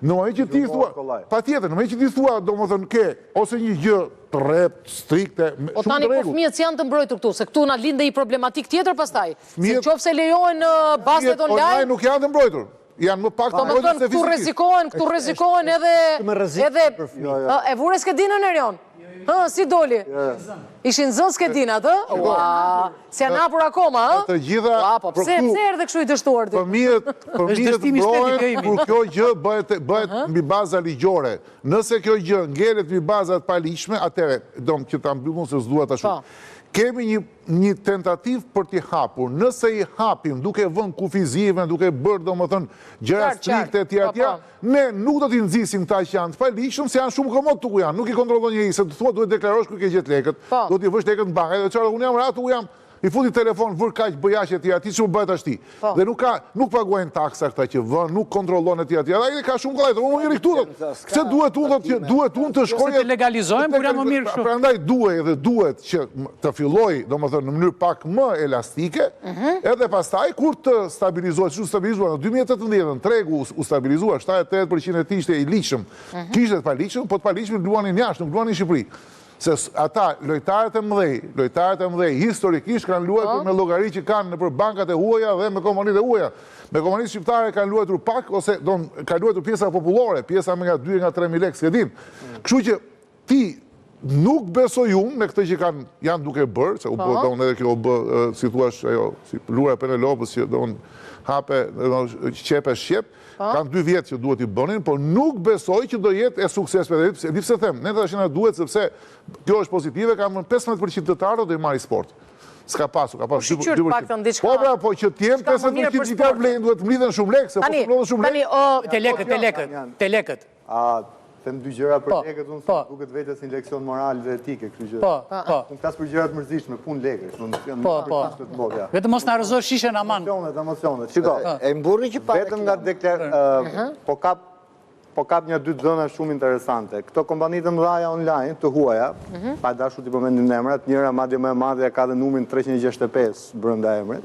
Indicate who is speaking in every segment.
Speaker 1: Në momentin që ti thua, patjetër, në momentin që ti thua, domethënë ke ose një gjë të rreptë, strikte,
Speaker 2: Po
Speaker 1: shumë
Speaker 2: tani
Speaker 1: të
Speaker 2: po
Speaker 1: rregullt.
Speaker 2: fëmijët s'janë të mbrojtur këtu, se këtu na lind dhe një problematikë tjetër pastaj. Se
Speaker 1: Fëmijët-
Speaker 2: qoftë se lejohen bastet
Speaker 1: Fëmijët online
Speaker 2: online,
Speaker 1: nuk janë të mbrojtur. Janë më pak të mbrojtur
Speaker 2: domethënë
Speaker 1: se
Speaker 2: këtu
Speaker 1: fizikisht.
Speaker 2: rrezikohen, këtu rrezikohen edhe
Speaker 3: shumë rrezik
Speaker 2: edhe
Speaker 3: për fëmijët.
Speaker 2: Ë, e vure skedinën Erion? Hë, si doli? Ishin zënë skedinat, ë? Ua, s'janë hapur akoma, ë?
Speaker 1: Të gjitha
Speaker 2: Ua, po
Speaker 1: për
Speaker 2: pse
Speaker 1: këtu-
Speaker 2: pse erdhe kështu i dështuar ti?
Speaker 1: Fëmijët, fëmijët
Speaker 4: dështimi i shtetit,
Speaker 1: mbrohen
Speaker 4: jo imi.
Speaker 1: kur kjo gjë bëhet bëhet mbi baza ligjore. Nëse kjo gjë ngelet mbi baza të paligjshme, atëherë dom që ta mbyll unë se s'dua ta shumë.
Speaker 2: Po.
Speaker 1: Kemi një një tentativë për t'i hapur. Nëse i hapim duke vënë kufizime, duke bërë domethënë gjëra
Speaker 2: Qartë, qartë.
Speaker 1: strikte etj
Speaker 2: Po,
Speaker 1: etj,
Speaker 2: po.
Speaker 1: ne nuk do t'i nxisim këta që janë të paligjshëm, se janë shumë komod këtu ku janë. Nuk i kontrollon njeri, se të thua duhet deklarosh ku ke gjetë lekët,
Speaker 2: Po.
Speaker 1: do t'i vësh lekët në bankë. Edhe çfarë unë jam rahat, unë jam i futi telefon, vër kaq, bëj aq etj, ti ç'u bëhet tash ti.
Speaker 2: Po.
Speaker 1: Dhe nuk ka, nuk paguajnë taksa këta që vën, nuk kontrollon etj etj. Ai ka shumë kollaj, thotë, unë jeri këtu thotë. Pse duhet unë thotë që duhet unë të shkoj
Speaker 4: Se të legalizojmë, kur janë më mirë kështu.
Speaker 1: Prandaj duhet dhe duhet që m- të filloj, domethënë në mënyrë pak më elastike,
Speaker 2: Mhm.
Speaker 1: edhe pastaj kur të stabilizohet, siç u stabilizua në 2018-ën, tregu u- u stabilizua 78% e tij ishte i ligjshëm.
Speaker 2: Mhm.
Speaker 1: Kishte të paligjshëm, po të paligjshëm luanin jashtë, nuk luanin në Shqipëri. Se s- ata lojtarët e mëdhej, lojtarët e mëdhej historikisht kanë luajtur
Speaker 2: Po.
Speaker 1: me llogari që kanë nëpër bankat e huaja dhe me kompanitë e huaja. Me kompanitë shqiptare kanë luajtur pak ose don ka luajtur pjesa popullore, pjesa me nga 2 nga 3000 lekë, s'e din. Kështu që ti nuk besoj unë me këtë që kanë janë duke bërë, se u bë
Speaker 2: Po.
Speaker 1: don edhe kjo u bë e, si thua ajo, si lura e Penelopës që don hape, don qepe shqep,
Speaker 2: Po.
Speaker 1: kanë 2 vjet që duhet i bënin, por nuk besoj që do jetë e suksesshme. Dhe pse, di pse them, ne tash na duhet sepse kjo është pozitive, ka më 15% të të ardhur do i marrë sport. S'ka pasur, ka pasur
Speaker 2: Po, shyqyr,
Speaker 1: 2%.
Speaker 2: paktën diçka.
Speaker 1: Po pra, po që të jenë
Speaker 2: Diçka më mirë për
Speaker 1: 15% që
Speaker 2: sportin.
Speaker 1: vlejnë, duhet të mblidhen shumë lekë, se po
Speaker 2: Tani,
Speaker 1: mblidhen shumë
Speaker 2: tani
Speaker 1: lekë.
Speaker 2: o
Speaker 4: Te lekët, te lekët, te lekët.
Speaker 5: A, them dy gjëra për
Speaker 4: Po,
Speaker 5: lekët, unë
Speaker 4: po.
Speaker 5: se duket vetes një leksion moral dhe etike, kështu që.
Speaker 4: Po, po.
Speaker 5: Unë flas për gjëra të mërzitshme, punë lekësh, unë janë
Speaker 4: Po,
Speaker 5: më
Speaker 4: po.
Speaker 5: përgjithshme të botja.
Speaker 4: Vetëm mos na rrëzosh shishen aman.
Speaker 5: Emocionet, emocionet. Shiko,
Speaker 3: E mburri që pa
Speaker 5: vetëm nga deklar ë, po kap po kap një dy dhëna shumë interesante. Këto kompani të mëdha online të huaja, pa dashur t'i përmendim emrat, njëra madje më e madhe ka dhe numrin 365 brenda emrit.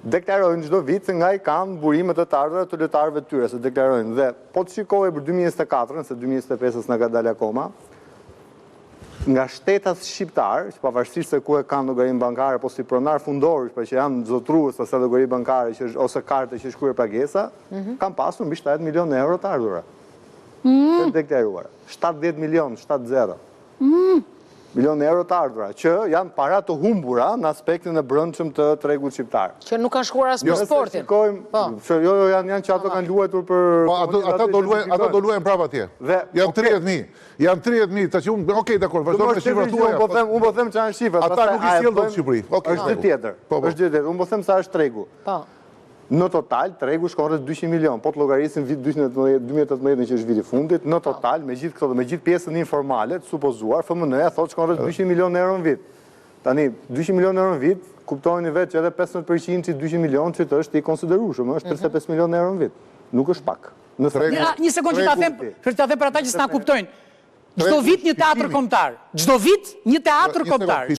Speaker 5: Deklarojnë çdo vit se nga i kanë burimet e të ardhura të lojtarëve të tyre, se deklarojnë. Dhe po të shikoj për 2024-ën, se 2025-ës na ka dalë akoma, nga shtetas shqiptar, që pavarësisht se ku e kanë llogarinë bankare, po si pronar fundor, pra që janë zotrues të asaj llogari bankare që është ose karte që është kryer pagesa, kanë pasur mbi 70 milion euro të ardhura. Të deklaruara. 70 milion, 70. Milion euro të ardhura, që janë para të humbura në aspektin e brendshëm të tregut shqiptar.
Speaker 2: që nuk kanë shkuar as për
Speaker 5: Nëse
Speaker 2: sportin.
Speaker 5: Shikojmë,
Speaker 2: Po.
Speaker 5: që jo, jo, janë janë që ato kanë luajtur për
Speaker 1: Po ato ata do luajnë, ata do luajnë prapë atje.
Speaker 5: Dhe-
Speaker 1: Janë
Speaker 5: okej.
Speaker 1: 30000. Janë 30000, tash unë, okej, dakor, vazhdo me shifrat tuaja.
Speaker 5: Unë po them, unë po them çfarë janë shifrat.
Speaker 1: Ata
Speaker 5: pastaj
Speaker 1: nuk i
Speaker 5: a e
Speaker 1: sjell dot
Speaker 5: bëjmë-
Speaker 1: në Shqipëri. Okej,
Speaker 5: Është gjë
Speaker 1: po.
Speaker 5: tjetër.
Speaker 1: Po, po.
Speaker 5: Është gjë tjetër. Unë po them sa është tregu.
Speaker 2: Po.
Speaker 5: Në total, tregu shkon rreth 200 milion. Po të llogarisim vit 2018, 2018 që është viti i fundit, në total, me gjithë këto dhe me gjithë pjesën informale të supozuar, FMN-ja thotë shkon rreth 200 milion euro në vit. Tani, 200 milion euro në vit, kuptojeni vetë që edhe 15% i 200 milion që është i konsiderueshëm, është 35 milion euro në vit. Nuk është pak. Nëse
Speaker 1: Tregu-
Speaker 4: Një, një sekondë që ta them,
Speaker 5: Tregu-
Speaker 4: që ta them për ata që s'na kuptojnë. Çdo
Speaker 1: Tregu-
Speaker 4: vit një teatr
Speaker 1: fitimi.
Speaker 4: kombëtar. Çdo vit një teatr
Speaker 1: Një sekondë,
Speaker 4: kombëtar.